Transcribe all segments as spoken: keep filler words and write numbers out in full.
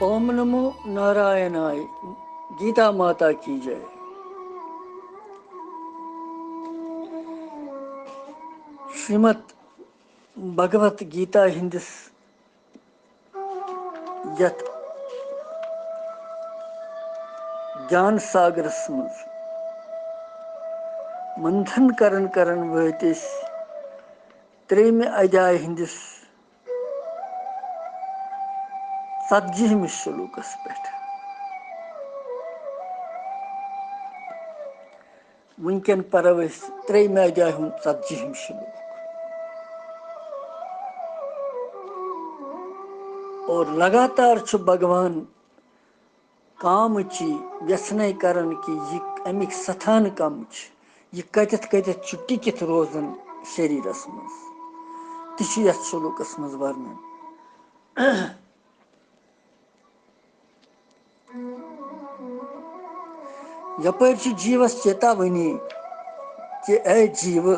اوم نمو نارائنائے، گیتا ماتا کی J. Shrimad Bhagavad Gita ہٕنٛدِس یتھ گیان ساگرس منٛز منتھن کران کران وٲتۍ أسۍ ترٛیٚیمہِ ادھیایہِ ہٕنٛدِس ژتجی ہمِس شلوکس پٮ۪ٹھ۔ وٕنکٮ۪ن پرو أسۍ ترٛیٚیمہِ ادھیایہِ ہُنٛد ژتجی ہِم شلوک۔ اور لگاتار چھُ بھگوان کامچی یژھنے کران کہِ یہِ اَمِکۍ ستھان کم چھِ، یہِ کتٮ۪تھ کتٮ۪تھ چھُ ٹِکِتھ روزان شریرس منٛز۔ تہِ چھُ یتھ شلوکس منٛز ورنن۔ یپٲرۍ چھِ جیٖوس چیتاونی کہِ اے جیٖوٕ،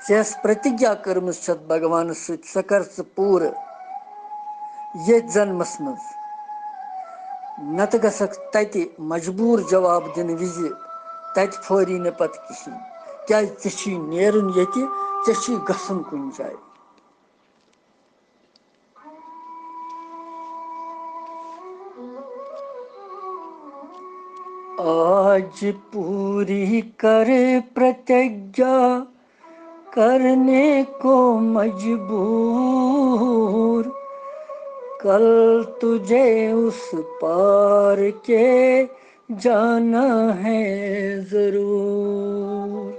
ژےٚ ٲس پرتیجا کٔرمٕژ چھتھ بھگوانس سۭتۍ، سۄ کر ژٕ پوٗرٕ ییٚتھۍ جنمس منٛز، نتہٕ گژھکھ تتہِ مجبوٗر جواب دِنہٕ وِزِ، تتہِ پھوری نہٕ پتہٕ کِہیٖنۍ، کیازِ ژےٚ چھُے نیرُن ییٚتہِ، ژےٚ چھُے گژھُن کُنہِ جایہِ۔ آج پوری کر پرتیجا، کرنے کو مجبور، کل تجھے اس پار کے جانا ہے ضرور۔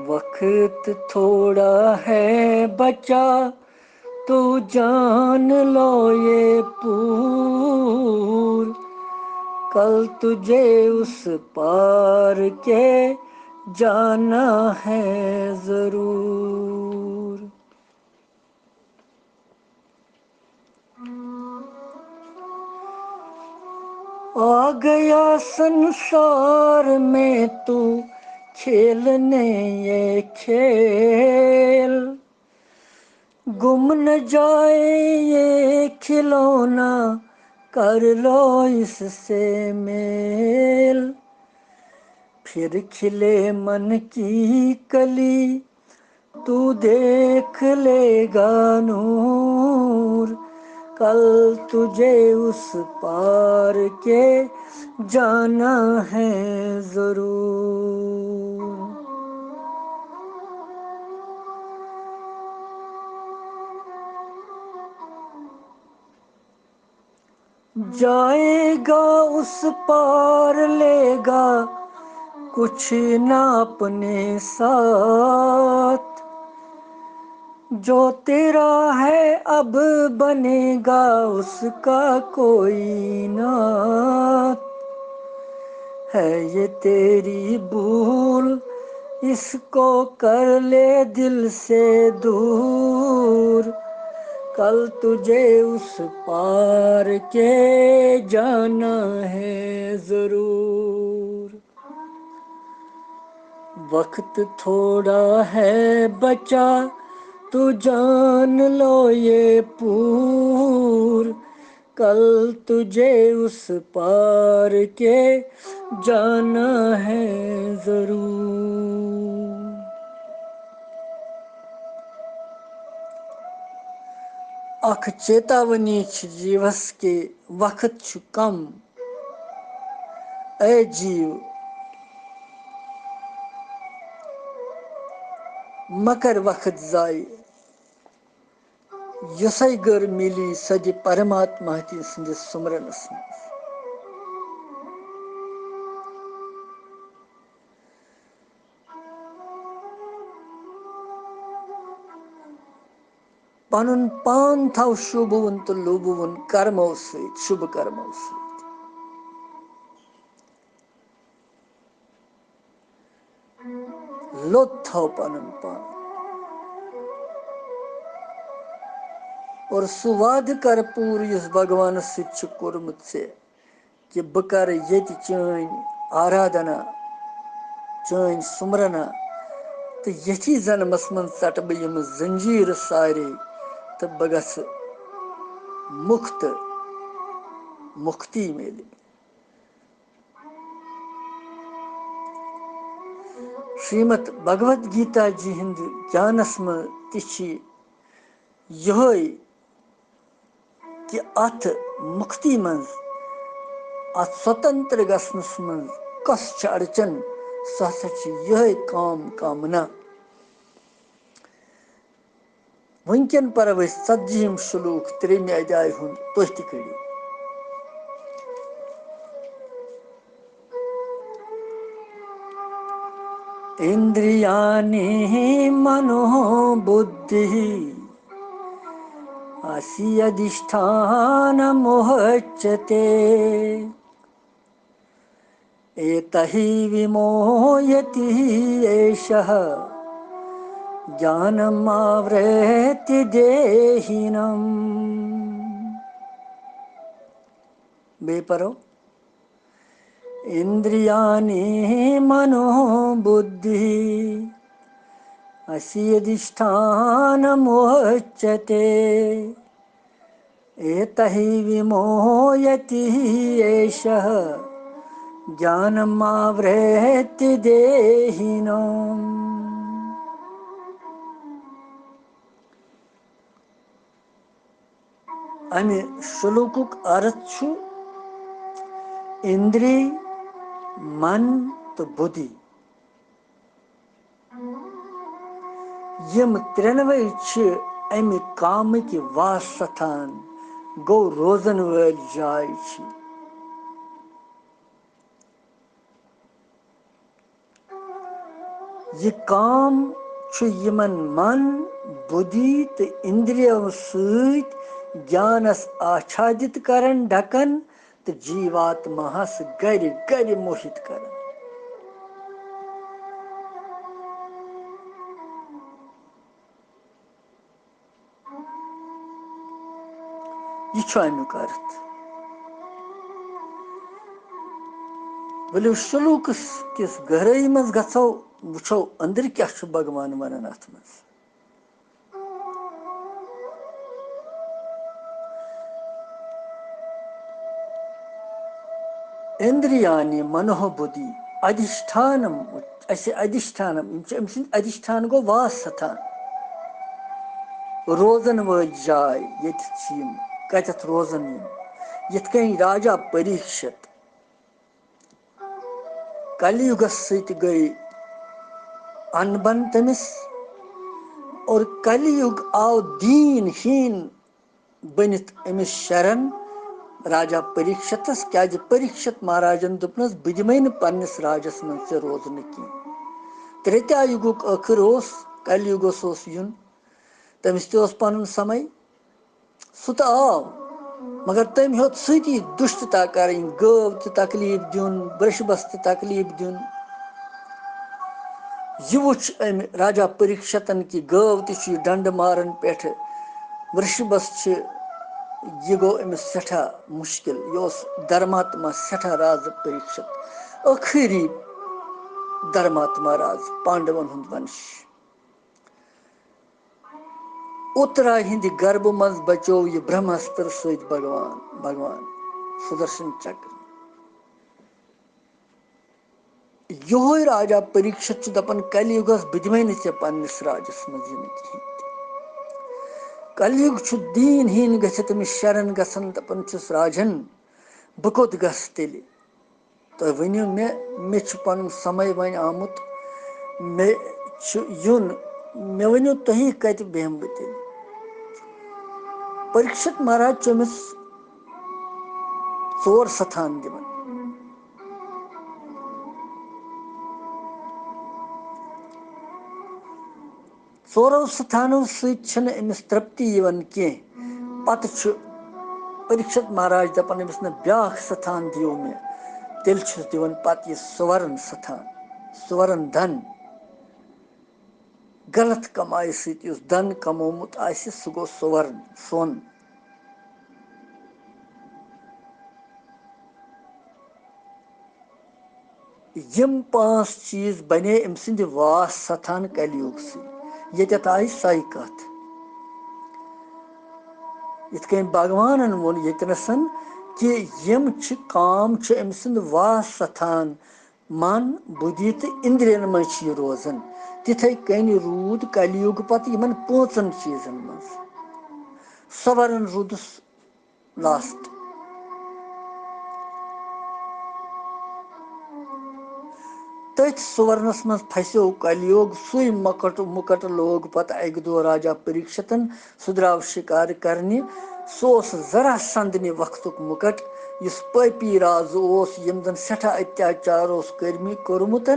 وقت تھوڑا ہے بچا، تو جان لو یہ پور، کل تجھے اس پار کے جانا ہے ضرور۔ آ گیا سنسار میں تو کھیلنے یہ کھیل، گم نہ جائے یہ کھلونا، کر لو اس سے میل۔ پھر کھلے من کی کلی، تو دیکھ لے گا نور، کل تجھے اس پار کے جانا ہے ضرور۔ جائے گا اس پار لے گا کچھ نہ اپنے ساتھ، جو تیرا ہے اب بنے گا اس کا کوئی ناتھ۔ ہے یہ تیری بھول، اس کو کر لے دل سے دور، کل تجھے اس پار کے جانا ہے ضرور۔ وقت تھوڑا ہے بچا، تو جان لو یہ پور، کل تجھے اس پار کے جانا ہے ضرور۔ اکھ چیتاونی چھِ جیٖوس کہِ وقت چھُ کم۔ اے جیٖو، مہ کر وقت ضایع۔ یۄسے گٔر مِلی سۄ دِ پرماتما تہِ سٕنٛدِس سُمرنس منٛز۔ پنُن پان تھاو شوٗبوُن تہٕ لوٗبوُن کرمو سۭتۍ، شُبہٕ کرمو سۭتۍ۔ لوٚت تھاو پنُن پان۔ اور سُہ وعدٕ کر پوٗرٕ یُس بھگوانس سۭتۍ چھُ کوٚرمُت ژےٚ، کہِ بہٕ کرٕ ییٚتہِ چٲنۍ آرادھنا، چٲنۍ سُمرنا، تہٕ ییٚتھی جنمس منٛز ژٹہٕ بہٕ یِم زنجیٖرٕ سارے، تہٕ بہٕ گژھٕ مُکت، مُکتی میلہِ۔ شریمد بھگوت گیتا جی ہٕنٛدِ گیانس منٛز تہِ چھِ یِہوٚے کہِ اتھ مُکتی منٛز، اتھ سوتنتر گژھنس منٛز کۄس چھِ اڑچن، سۄ ہسا چھِ یِہوٚے کام کامنا۔ وٕنکٮ۪ن پرو أسۍ ژتجیٖہِم شلوک ترٛیٚیِمہِ ادھیایہِ ہُنٛد، تُہۍ تہِ کٔرِو۔ इन्द्रियाणि मनो बुद्धिः अस्य अधिष्ठानमुच्यते। एतैः विमोहयति एषः ज्ञानमावृत्य देहिनम्। بیٚیہِ پرو۔ इन्द्रियाणि मनो बुद्धिः अस्य अधिष्ठानमुच्यते। एतैः विमोहयति एषः ज्ञानमावृत्य देहिनम्। امہِ شلوکُک ارتھ چھُ اندری، من تہٕ بُدھی۔ یِم ترٛٮ۪نوَے چھِ امہِ کامٕکۍ واستھان، گوٚو روزن وٲلۍ جاے چھِ۔ یہِ کام چھُ یِمن من، بُدھی تہٕ اِندرِیو سۭتۍ گیانس آچھادِت کران، ڈھکان تہٕ جیٖواتماہس گرِ گرِ موہِت کران۔ یہِ چھُ اَمیُک ارتھ۔ ؤلِو شلوکس کِس گہرٲیی منٛز گژھو، وٕچھو أنٛدرٕ کیٛاہ چھُ بھگوان ونان اتھ منٛز۔ اِندرِیانی منوہ بُدھی ادھِشٹھانم، اُچ-، اَسہِ ادھِشٹھانم، یِم چھِ أمۍ سٕنٛدۍ ادھِشٹھان گوٚو واستھان، روزن وٲلۍ جاے، ییٚتہِ چھِ یِم، کتٮ۪تھ روزن یِم، یِتھ کٔنۍ راجا پریٖکشت۔ کلیُگس سۭتۍ گٔے انبن تٔمِس، اور کلیُگ آو دیٖن ہیٖن بٔنِتھ أمِس شرن راجا پریٖکشتس، کیازِ پریٖکشت مہاراجن دوٚپنس، "بہٕ دِمے نہٕ پننِس راجس منٛز ژےٚ روزنہٕ کینٛہہ۔" ترٛیتیا یُگُک ٲخٕر اوس، کلیُگس اوس یُن، تٔمِس تہِ اوس پنُن سمے، سُہ تہٕ آو، مگر تٔمۍ ہیوٚت سۭتی دُشتتا کرٕنۍ، گٲو تہِ تکلیف دیُن، برشبس تہِ تکلیف دیُن۔ یہِ وُچھ أمۍ راجا پریٖکشتن کہِ گٲو تہِ چھُ یہِ ڈنڈٕ مارن پٮ۪ٹھٕ، وٕرشبس چھِ، یہِ گوٚو أمِس سٮ۪ٹھاہ مُشکِل۔ یہِ اوس دھرماتما سٮ۪ٹھاہ راز پریٖکشت، ٲخری دھرماتما راز، پانڈون ہُنٛد ونش۔ اُترا ہٕنٛدِ گربہٕ منٛز بچوو یہِ برہمستر سۭتۍ بھگوان، بھگوان سُدرشن چکر۔ یِہوے راجا پریٖکشت چھُ دَپان، کلیُگس بہٕ دِمے نہٕ ژےٚ پننِس راجس منٛز یِنہٕ کِہینۍ تہِ۔ کلیُگ چھُ دیٖن ہیٖن گٔژھِتھ أمِس شرن گژھان، دَپان چھُس، "راجن، بہٕ کوٚت گژھٕ تیٚلہِ؟ تُہۍ ؤنِو مےٚ، مےٚ چھُ پنُن سمے وۄنۍ آمُت، مےٚ چھُ یُن، مےٚ ؤنِو تُہی کتہِ بیٚہمہٕ بہٕ تیٚلہِ؟" پریٖکشت مہاراج چھُ أمِس ژور ستھان دِوان۔ ژورو ستھانو سۭتۍ چھنہٕ أمِس ترپتی یِوان کینٛہہ۔ پتہٕ چھُ پریٖکشت مہاراج دپان، أمِس نہ بیاکھ ستھان دِیو مےٚ، تیٚلہِ چھُس دِوان پتہٕ یہِ سُورن ستھان، سُورن دھن۔ غلط کمایہِ سۭتۍ یُس دھن کمومُت آسہِ، سُہ گوٚو سُورن، سۄن۔ یِم پانٛژھ چیٖز بنے أمۍ سٕنٛدِ واس ستھان کلیُگ سۭتۍ۔ ییٚتٮ۪تھ آیہِ سۄے کتھ۔ یِتھ کٔنۍ بھگوانن ووٚن ییٚتنَسَن کہِ یِم چھِ کام چھِ أمۍ سٕنٛد واس ستھان، من، بُدھی تہٕ اِندرین منٛز چھِ یہِ روزان۔ تِتھَے کٔنۍ روٗد کلیُگ پتہٕ یِمن پانٛژن چیٖزن منٛز۔ سورن روٗدُس لاسٹ۔ تٔتھۍ سُورنس منٛز پھسیو کلیوگ، سُے مۄکٹ مُکٹ لوگ پتہٕ اکہِ دۄہ راجا پریٖکشتن۔ سُہ درٛاو شِکار کرنہِ۔ سُہ اوس ذرا سندنہِ وقتُک مُکٹ، یُس پٲپی راز اوس، ییٚمۍ زن سٮ۪ٹھاہ اتیاچار اوس کٔرمٕتۍ، کوٚرمُت،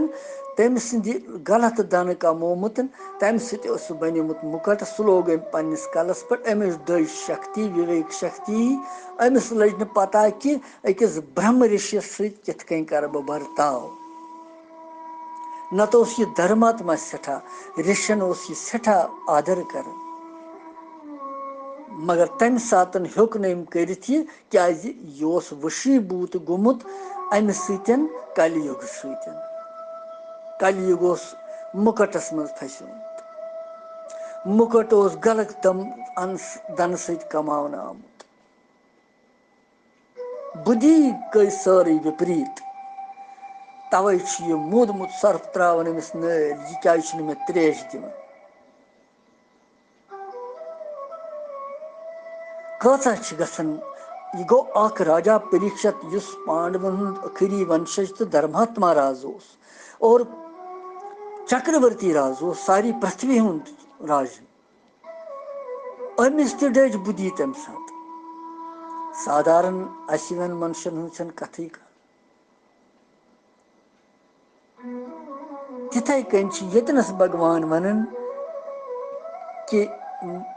تٔمۍ سٕنٛدِ غلط دنہٕ کمومُت۔ تمہِ سۭتۍ اوس سُہ بنیومُت مُکٹ۔ سُہ لوگ أمۍ پننِس کلس پٮ۪ٹھ۔ أمِس دٔج شکتی، وِویک شکتی۔ أمِس لٔج نہٕ پتہ کہِ أکِس برٛہمہٕ رِشِیَس سۭتۍ کِتھ کٔنۍ کرٕ بہٕ برتاو۔ نتہٕ اوس یہِ دھرماتما سٮ۪ٹھاہ، رِشٮ۪ن اوس یہِ سٮ۪ٹھاہ آدر کران۔ مگر تمہِ ساتن ہیوٚک نہٕ أمۍ کٔرِتھ یہِ، کیازِ یہِ اوس وشیٖبھوٗت گوٚمُت امہِ سۭتۍ، کلی یُگہٕ سۭتۍ۔ کلی یُگ اوس مُکٹس منٛز پھسیومُت۔ مُکٹ اوس غلط دم-، انس-، دنہٕ سۭتۍ کماونہٕ آمُت۔ بُدھی گٔے سٲرٕے وِپریٖت۔ توے چھُ یہِ موٗدمُت سۄرپھ تراوان أمِس نٲلۍ، یہِ کیازِ چھُنہٕ مےٚ تریش دِوان؟ کۭژاہ چھِ گژھان؟ یہِ گوٚو اکھ راجا پریٖکشت، یُس پانڈون ہُنٛد ٲخری ونشج تہٕ دھرماتما راز اوس، اور چکرورتی راز اوس، ساری پرتھوی ہُنٛد راج۔ أمِس تہِ ڈٔج بُدھی تَمہِ ساتہٕ۔ سادارن اَسہِ ہِوٮ۪ن مَنشَن ہٕنٛز چھَنہٕ کَتھٕے کانٛہہ۔ تِتھَے کٔنۍ چھِ ییٚتنَس بھگوان وَنان کہِ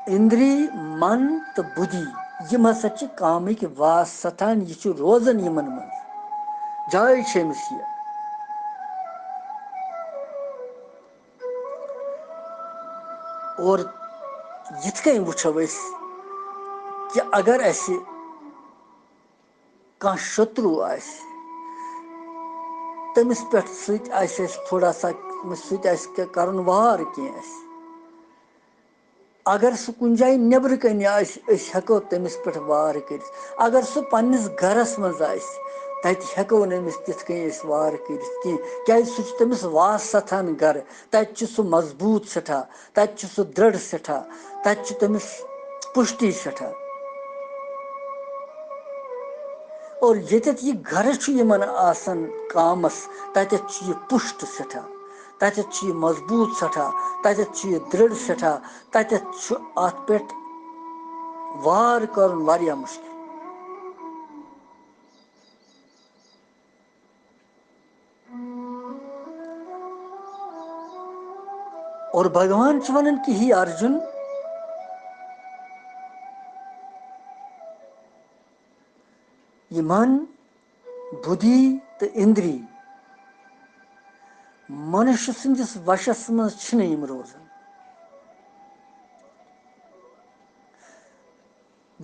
اِندری، من تہٕ بُدھی، یِم ہسا چھِ کامٕکۍ واس ستان، یہِ چھُ روزان یِمَن منٛز۔ جاے چھِ أمِس یہِ۔ اور یِتھ کٔنۍ وٕچھو أسۍ کہِ اگر اَسہِ کانٛہہ شتروٗ آسہِ، تٔمِس پٮ۪ٹھ سۭتۍ آسہِ اَسہِ تھوڑا سا، تٔمِس سۭتۍ آسہِ کینٛہہ کَرُن وار کینٛہہ اَسہِ، اگر سُہ کُنہِ جایہِ نیٚبرٕ کَنہِ آسہِ، أسۍ ہٮ۪کو تٔمِس پٮ۪ٹھ وار کٔرِتھ۔ اگر سُہ پنٛنِس گَرَس منٛز آسہِ، تَتہِ ہٮ۪کو نہٕ أمِس تِتھ کٔنۍ أسۍ وار کٔرِتھ کینٛہہ، کیٛازِ سُہ چھُ تٔمِس واس سَتھان گَرٕ۔ تَتہِ چھُ سُہ مضبوٗط سٮ۪ٹھاہ، تَتہِ چھُ سُہ دِرٛڑ سٮ۪ٹھاہ، تَتہِ چھُ تٔمِس پُشتی سٮ۪ٹھاہ۔ اور ییٚتٮ۪تھ یہِ گَرٕ چھُ یِمَن آسان کامَس، تَتٮ۪تھ چھُ یہِ پُشت سٮ۪ٹھاہ، تَتٮ۪تھ چھُ یہِ مضبوٗط سٮ۪ٹھاہ، تَتٮ۪تھ چھُ یہِ دِرٛڑ سٮ۪ٹھاہ، تَتٮ۪تھ چھُ اَتھ پٮ۪ٹھ وار کَرُن واریاہ مُشکِل۔ اور بھگوان چھُ وَنان کہِ ہے ارجُن، یہِ من، بُدھی تہٕ اِندری، مَنُش سٕنٛدِس وَشَس منٛز چھِنہٕ یِم روزان۔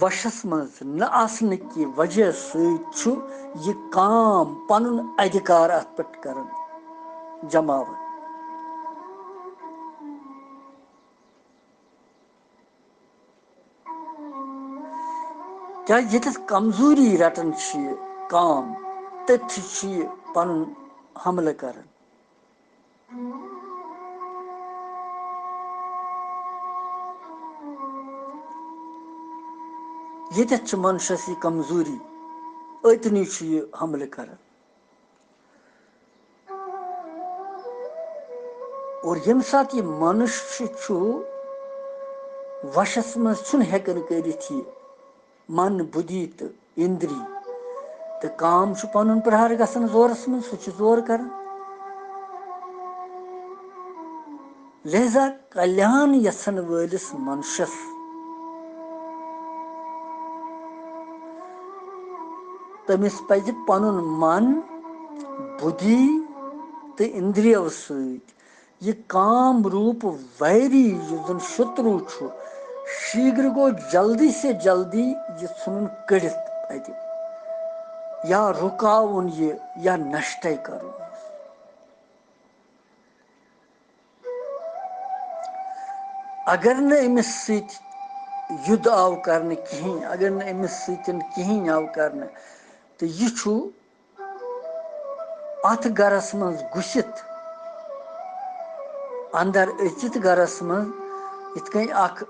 وَشَس منٛز نہٕ آسنہٕ کہِ وجہ سۭتۍ چھُ یہِ کام پَنُن ادھیکار اَتھ پٮ۪ٹھ کران جماوان۔ کیٛازِ ییٚتٮ۪تھ کمزوٗری رَٹان چھُ یہِ کام، تٔتھی چھُ یہِ پَنُن حملہٕ کران۔ ییٚتٮ۪تھ چھِ مَنُشَس یہِ کمزوٗری، أتنی چھُ یہِ حملہٕ کران۔ اور ییٚمہِ ساتہٕ یہِ مَنُش چھُ، چھُ وَشَس منٛز چھُنہٕ ہٮ۪کان کٔرِتھ یہِ من، بُدھی تہٕ اِندری، تہٕ کام چھُ پَنُن پرٛہار گژھان زورَس منٛز، سُہ چھُ زور کران۔ لہذا کلیان یژھن وٲلِس منشس، تٔمِس پزِ پنُن من، بُدھی تہٕ اِندرِیو سۭتۍ یہِ کام روٗپ ویری، یُس زن شتروٗ چھُ، شیٖگرٕ گوٚو جلدی سے جلدی یہِ ژھُنُن کٔڑِتھ اتہِ، یا رُکاوُن یہِ، یا نشٹے کرُن۔ اگر نہٕ أمِس سۭتۍ یُدھ آو کرنہٕ کِہیٖنۍ، اگر نہٕ أمِس سۭتۍ کِہیٖنۍ آو کرنہٕ، تہٕ یہِ چھُ اَتھ گرس منٛز گُسِتھ، اندر أژِتھ گرس منٛز، یِتھ کٔنۍ اکھ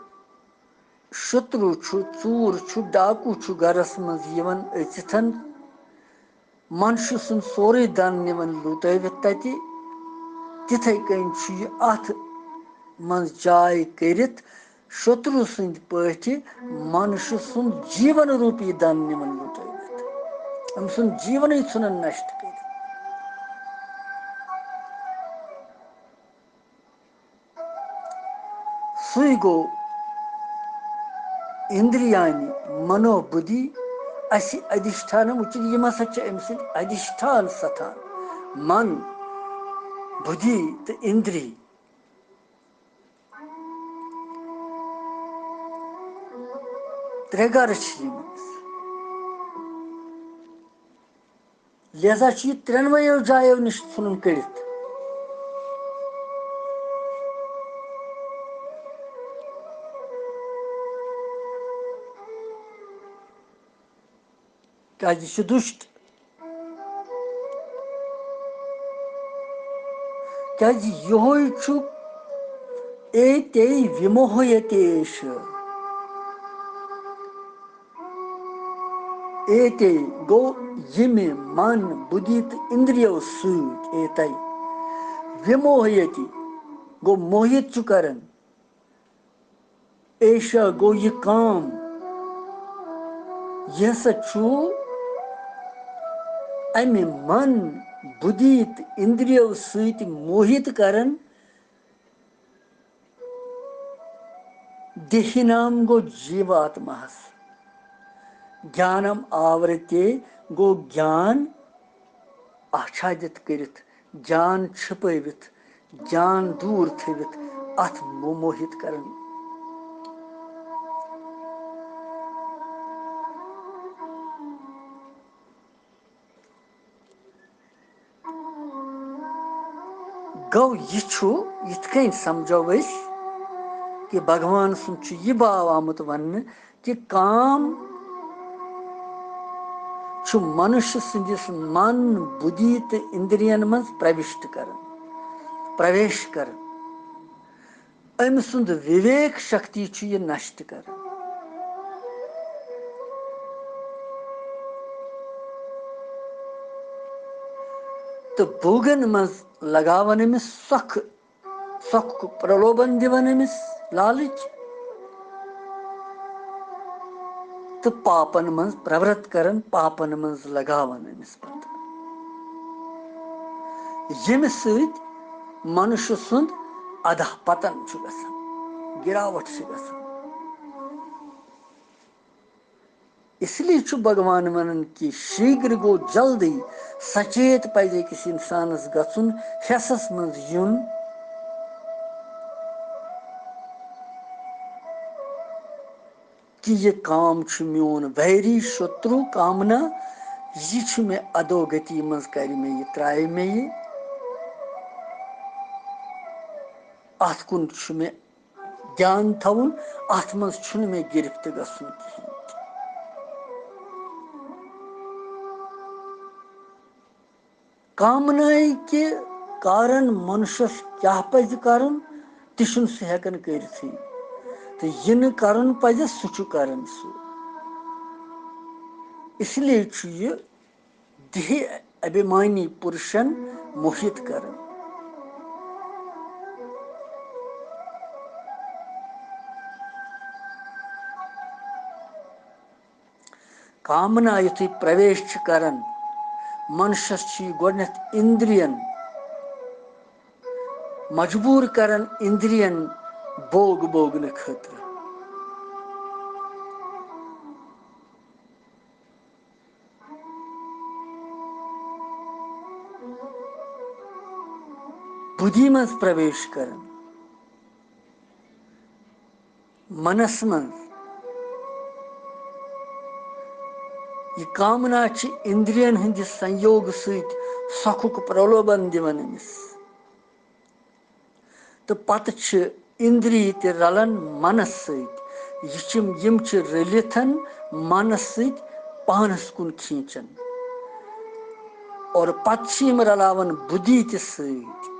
شتروٗ چھُ، ژوٗر چھُ، ڈاکوٗ چھُ گرس منٛز یِوان أژِتھ، منشہٕ سُنٛد سورُے دن نِوان لُٹٲوِتھ تتہِ، تِتھے کٔنۍ چھُ یہِ اتھ منٛز جاے کٔرِتھ شتروٗ سٕنٛدۍ پٲٹھۍ منشہٕ سُنٛد جیون روٗپی دن نِوان لُٹٲوِتھ، أمۍ سُنٛد جیونٕے ژھُنان نشٹ کٔرِتھ۔ سُے گوٚو اِندرِیانی منو بُدھی اَسہِ ادھِشٹھانم اُچِت۔ یِم ہسا چھِ أمۍ سٕنٛدۍ ادھِشٹھان ستھان، من، بُدھی تہٕ اِندری۔ ترٛےٚ گرٕ چھِ یِم أمِس۔ لہذا چھُ یہِ ترٛٮ۪نوَیو جایو نِش ژھُنُن کٔڑِتھ۔ کیازِ یہِ چھُ دُشت۔ کیازِ یِہوے چھُ ایتے وِموہیتے ایشا۔ ایتے گوٚو ییٚمہِ من، بُدھی تہٕ اِندرِیو سۭتۍ، ایتے وِموہیتی گوٚو موہِت چھُ کران۔ ایشا گوٚو یہِ کام، یہِ ہسا چھُ اَمہِ من، بُدھی تہٕ اِندرِیو سۭتۍ موہِت کران۔ دیہینام گوٚو جیٖواتماہَس، گیانم آورتے گوٚو گیان آچھادِت کٔرِتھ، گیان چھپٲوِتھ، گیان دوٗر تھٲوِتھ، اَتھ موموہِت کران۔ گوٚو یہِ چھُ یِتھ کٔنۍ سمجھو أسۍ کہِ بھگوان سُنٛد چھُ یہِ باو آمُت وننہٕ کہِ کام چھُ منُش سٕنٛدِس من، بُدھی تہٕ اِندرین منٛز پروشٹ کران، پرویش کران۔ أمۍ سُنٛد وِویک شکتی چھُ یہِ نشٹ کران۔ تہٕ بوگن منٛز لگاوان أمِس سۄکھٕ، سۄکھُک پرلوبن دِوان أمِس لالٕچ، تہٕ پاپن منٛز پرورت کران، پاپن منٛز لگاوان أمِس پتہٕ، ییٚمہِ سۭتۍ منُش سُنٛد ادھا پتن چھُ گژھان، گراوٹ چھِ گژھان۔ اس لیے چھُ بھگوان ونان کہِ شیٖگر گوٚو جلدی، سچیت پزِ أکِس انسانس گژھُن، ہٮ۪سس منٛز یُن کہِ یہِ کام چھُ میون ویری، شترو، کامنا، یہِ چھُ مےٚ ادوگتی منٛز، کرِ مےٚ یہِ، ترایہِ مےٚ یہِ، اتھ کُن چھُ مےٚ دیان تھاوُن، اتھ منٛز چھُنہٕ مےٚ گرفت گژھُن کِہیٖنۍ تہِ۔ کامنایہِ کہِ کارن منشس کیاہ پزِ کرُن، تہِ چھُنہٕ سُہ ہٮ۪کان کٔرِتھٕے، تہٕ یہِ نہٕ کرُن پزِ، سُہ چھُ کران سُہ۔ اس لیے چھُ یہِ دیہ ابھیمانی پُرشن موہِت کران۔ کامنا یُتھُے پرویش چھِ کران، منشس چھُ یہِ گۄڈٕنٮ۪تھ اِندرین مجبوٗر کران، اِندرین بوگ بوگنہٕ خٲطرٕ۔ بُدھی منٛز پرویش کران، منس منٛز۔ یہِ کامنا چھِ اِندرین ہٕنٛدِ سنیوگ سۭتۍ سۄکھُک پرلوبن دِوان أمِس۔ تہٕ پتہٕ چھِ اِندری تہِ رلان منس سۭتۍ، یہِ چھِ، یِم چھِ رٔلِتھ منَس سۭتۍ پانَس کُن کھینچان۔ اور پتہٕ چھِ یِم رلاوان بُدھی تہِ سۭتۍ۔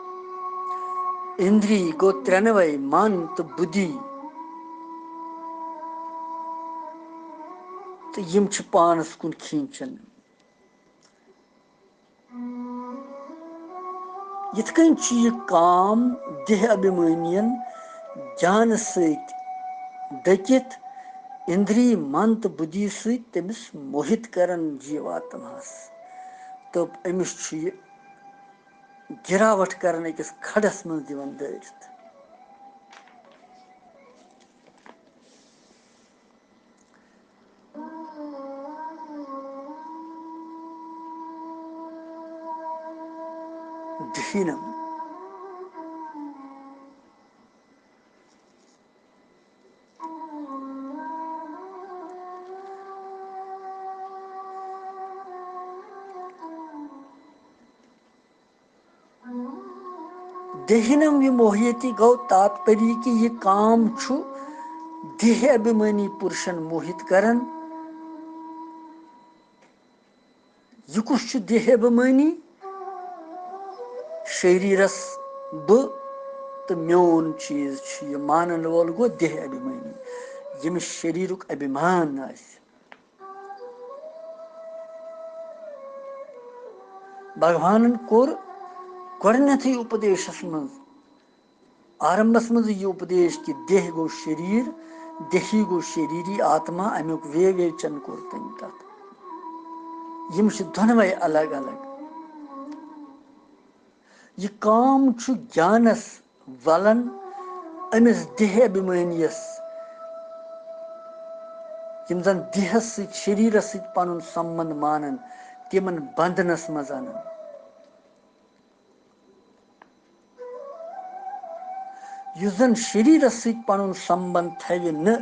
اِندری گوٚو ترٛٮ۪نوَے، من تہٕ بُدھی۔ تہٕ یِم چھِ پانَس کُن کھینچان۔ یِتھ کٔنۍ چھُ یہِ کام دیہ ابھیمٲنین گیانہٕ سۭتۍ ڈٔکِتھ، اِندری، من تہٕ بُدھی سۭتۍ تٔمِس موہِت کران جیٖواتماہَس۔ تہٕ أمِس چھُ یہِ گِراوٹ کران أکِس کھڈس منٛز دِوان دٲرِتھ۔ دہینم۔ دہینم وِموہیتی گوٚو تاتپری کہِ یہِ کام چھُ دیہ ابھیمٲنی پُرشن موہِت کران۔ یہِ کُس چھُ دیہ ابھیمٲنی؟ شریرس بہٕ تہٕ میون چیٖز چھُ یہِ مانن وول گوٚو دیہ ابھیمٲنی، ییٚمِس شریرُک ابھیمان آسہِ۔ بھگوانن کوٚر گۄڈٕنیتھٕے اُپدیشس منٛز، آرمبس منٛز یہِ اُپدیش کہِ دیہ گوٚو شریر، دیہی گوٚو شریری آتما، امیُک ویویچن کوٚر تٔمۍ تتھ۔ یِم چھِ دۄنوَے الگ الگ۔ یہِ کام چھُ گیانس ولان أمِس دیہ ابھیمٲنیَس، یِم زن دیہس سۭتۍ، شریرس سۭتۍ پنُن سمبند مانن، تِمن بندنس منٛز انان۔ یُس زن شریرس سۭتۍ پنُن سمبند تھاوِ نہٕ،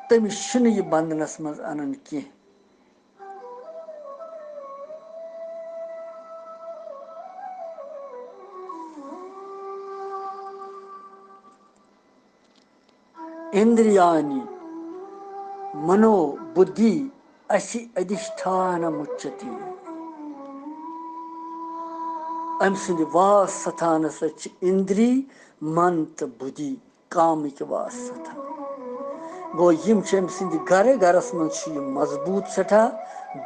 تٔمِس چھُنہٕ یہِ بندنس منٛز انان کینٛہہ۔ اندریانی منو بدھی اسی ادھشٹھان مچتی۔ أمۍ سٕنٛدِ واس ستھانس سۭتۍ چھِ اندری، من تہٕ بدھی کامٕکۍ واس ستھان۔ گوٚو، یِم چھِ أمۍ سٕنٛدِ گرٕ، گرس منٛز چھِ یِم مضبوٗط سٮ۪ٹھاہ،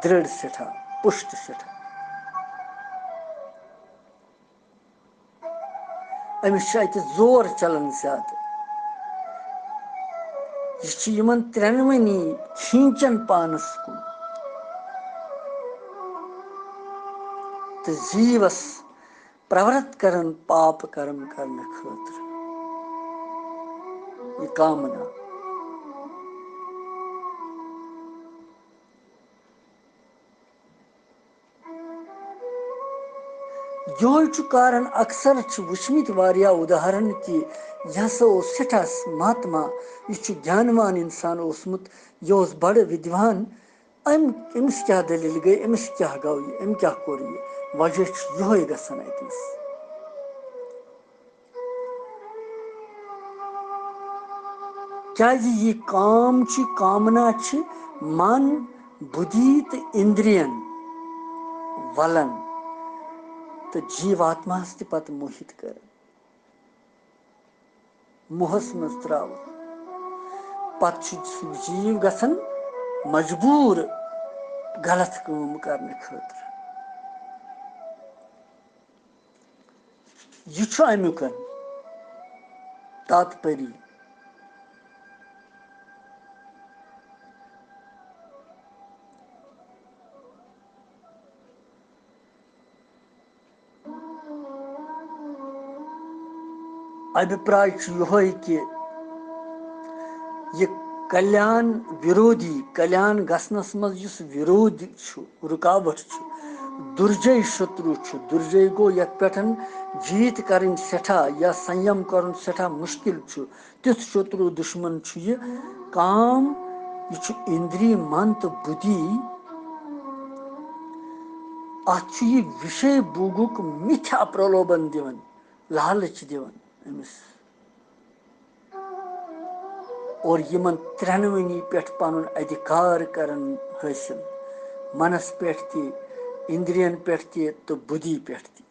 دِرٛڑ سٮ۪ٹھاہ، پُشت سٮ۪ٹھاہ۔ أمِس چھُ اَتہِ زور چلان زیادٕ۔ یہِ چھُ یِمن ترٛٮ۪نوٕنی کھینچان پانس کُن۔ تہٕ جیٖوس پرورت کران پاپ کرم کرنہٕ خٲطرٕ۔ یہِ کامنا۔ یِہوٚے چھُ کارن، اکثر چھِ وٕچھمٕتۍ واریاہ اُداہرن کہِ یہِ ہسا اوس سٮ۪ٹھاہ مہاتما، یہِ چھُ گیانوان انسان اوسمُت، یہِ اوس بڑٕ ودوان۔ أمۍ، أمِس کیٛاہ دٔلیٖل گٔے؟ أمِس کیٛاہ گوٚو یہِ؟ أمۍ کیٛاہ کوٚر یہِ؟ وجہ چھُ یِہوٚے گژھان اَتہِ نَس۔ کیٛازِ یہِ کام چھِ، کامنا چھِ من، بُدھی تہٕ اِندرین ولان تہٕ جیٖواتماہَس تہِ پتہٕ موہِت کران۔ موہس منٛز تراوُن۔ پتہٕ چھُ سُہ جیٖو گژھان مجبوٗر غلط کٲم کرنہٕ خٲطرٕ۔ یہِ چھُ امیُک تاتپری۔ ابھیپراے چھُ یِہوٚے کہِ یہِ کلیان وِرودھی، کلیان گژھنس منٛز یُس وِرودھ چھُ، رُکاوٹ چھُ، دُرجے شترو چھُ۔ دُرجے گوٚو یتھ پٮ۪ٹھ جیٖت کرٕنۍ سٮ۪ٹھاہ یا سنیم کرُن سٮ۪ٹھاہ مُشکِل چھُ۔ تیُتھ شترو دُشمن چھُ یہِ کام۔ یہِ چھُ اِندری، من تہٕ بُدھی۔ اتھ چھُ یہِ وِشے بھوگُک مِتھیا پرلوبن دِوان، لالچ دِوان أمِس۔ اور یِمن ترٛٮ۪نوٕنی پٮ۪ٹھ پنُن ادھیکار کرن حٲصِل، منس پٮ۪ٹھ تہِ، اندرین پٮ۪ٹھ تہِ تہٕ بُدھی پٮ۪ٹھ تہِ۔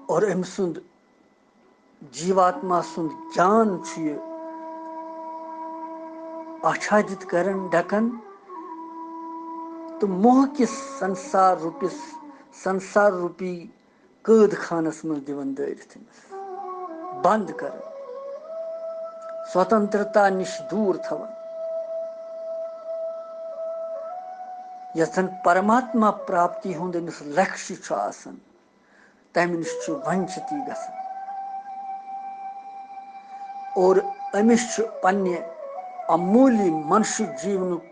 اور أمۍ سُنٛد جیٖواتما سُنٛد گیان چھُ یہِ آچھادِت کران، ڈکان تہٕ موہ کِس سنسار روٗپِس، سنسار روٗپی قٲد خانس منٛز دِوان دٲرِتھ أمِس، بنٛد کران، سوتنترتا نِش دوٗر تھاوان، یۄس زن پرماتما پراپتی ہُنٛد أمِس لکشہِ چھُ آسان، تمہِ نِش چھُ ونچِت یہِ گژھان۔ اور أمِس چھُ پننہِ اموٗلی منشہِ جیٖونُک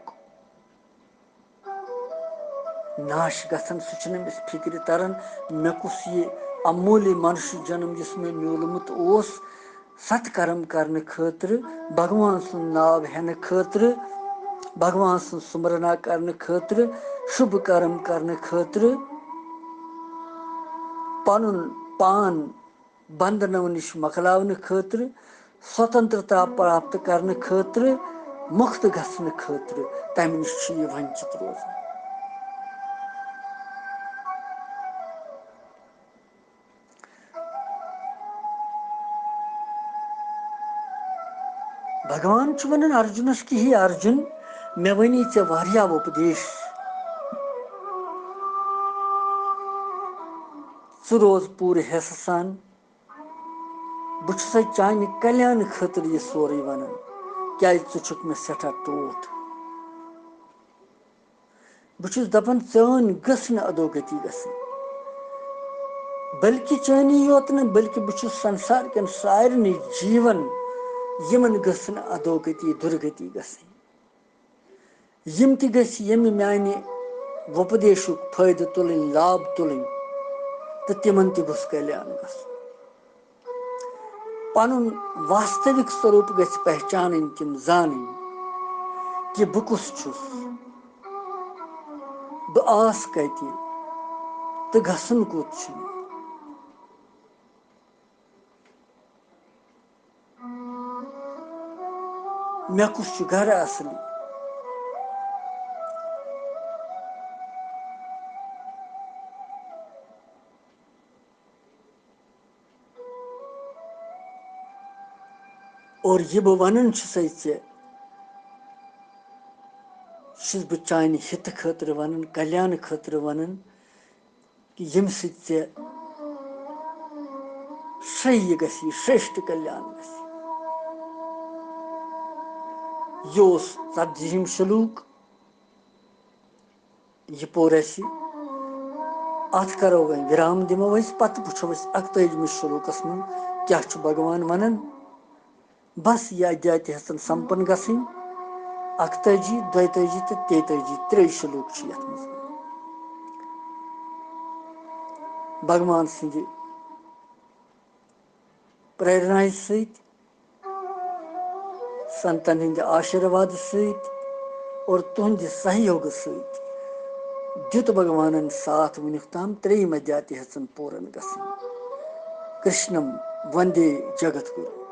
ناش گژھان، سُہ چھُنہٕ أمِس فِکرِ تران، مےٚ کُس یہِ اموٗلی منشہِ جنم، یُس مےٚ میوٗلمُت اوس، ست کرم کرنہٕ خٲطرٕ، بھگوان سُنٛد ناو ہٮ۪نہٕ خٲطرٕ، بھگوان سُنٛد سُمرنا کرنہٕ خٲطرٕ، شُبھ کرم کرنہٕ خٲطرٕ، پنُن پان بندنو نِش مۄکلاونہٕ خٲطرٕ، سوتنترتا پراپت کرنہٕ خٲطرٕ، مُکت گژھنہٕ خٲطرٕ، تمہِ نِش چھُ یہِ ونچِت روزان۔ بھگوان چھُ ونان ارجُنس کہِ، ہے ارجُن، مےٚ ؤنی ژےٚ واریاہ وۄپدیش، ژٕ روز پوٗرٕ حٮ۪سہٕ سان۔ بہٕ چھُسے چانہِ کلیانہٕ خٲطرٕ یہِ سورُے ونان، کیازِ ژٕ چھُکھ مےٚ سٮ۪ٹھاہ ٹوٹھ۔ بہٕ چھُس دپان، چٲنۍ گٔژھ نہٕ ادوگتی گژھٕنۍ، بلکہِ چٲنی یوت نہٕ، بلکہِ بہٕ چھُس سنسار کٮ۪ن سارنٕے جیٖون، یِمن گٔژھ نہٕ ادوگتی، دُرگتی گژھٕنۍ۔ یِم تہِ گٔژھۍ ییٚمہِ میانہِ وۄپدیشُک فٲیدٕ تُلٕنۍ، لابھ تُلٕنۍ، تہٕ تِمن تہِ گوٚژھ کلیان گژھُن۔ پنُن واستوِک سوروٗپ گژھِ پہچانٕنۍ تِم زانٕنۍ کہِ بہٕ کُس چھُس، بہٕ آس کتہِ تہٕ گژھُن کوٚت چھُ۔ مےٚ کُس چھُ گرٕ اصلی؟ اور یہِ بہٕ ونان چھُسے ژےٚ، چھُس بہٕ چانہِ ہِتہٕ خٲطرٕ ونان، کلیانہٕ خٲطرٕ ونان، کہِ ییٚمہِ سۭتۍ ژےٚ شرٛیٚیہِ گژھی، شرٛیشٹھ کلیان گژھی۔ یہِ اوس ژتجِہِم شلوک۔ یہِ پوٚر اَسہِ۔ اَتھ کَرو وۄنۍ وِرام، دِمو أسۍ، پَتہٕ وٕچھو أسۍ اَکتٲجمِس شلوکَس منٛز کیٛاہ چھُ بھگوان وَنان۔ بَس، یہِ اَدھیاتہِ ہٮ۪ژٕن سَمپَن گژھٕنۍ۔ اَکتٲجی، دۄیتٲجی تہٕ تیتٲجی، ترٛے شلوک چھِ یَتھ منٛز۔ بھگوان سٕنٛدِ پریرنایہِ سۭتۍ، سنتن ہٕنٛدِ آشیٖروادٕ سۭتۍ اور تُہنٛدِ سہیوگہٕ سۭتۍ دیُت بھگوانن ساتھ وُنیُک تام ترٛیٚیِم ادھیاتہِ ہٮ۪ژٕن پوٗرن گژھٕنۍ۔ کرشنم وندے جگت گُروٗ۔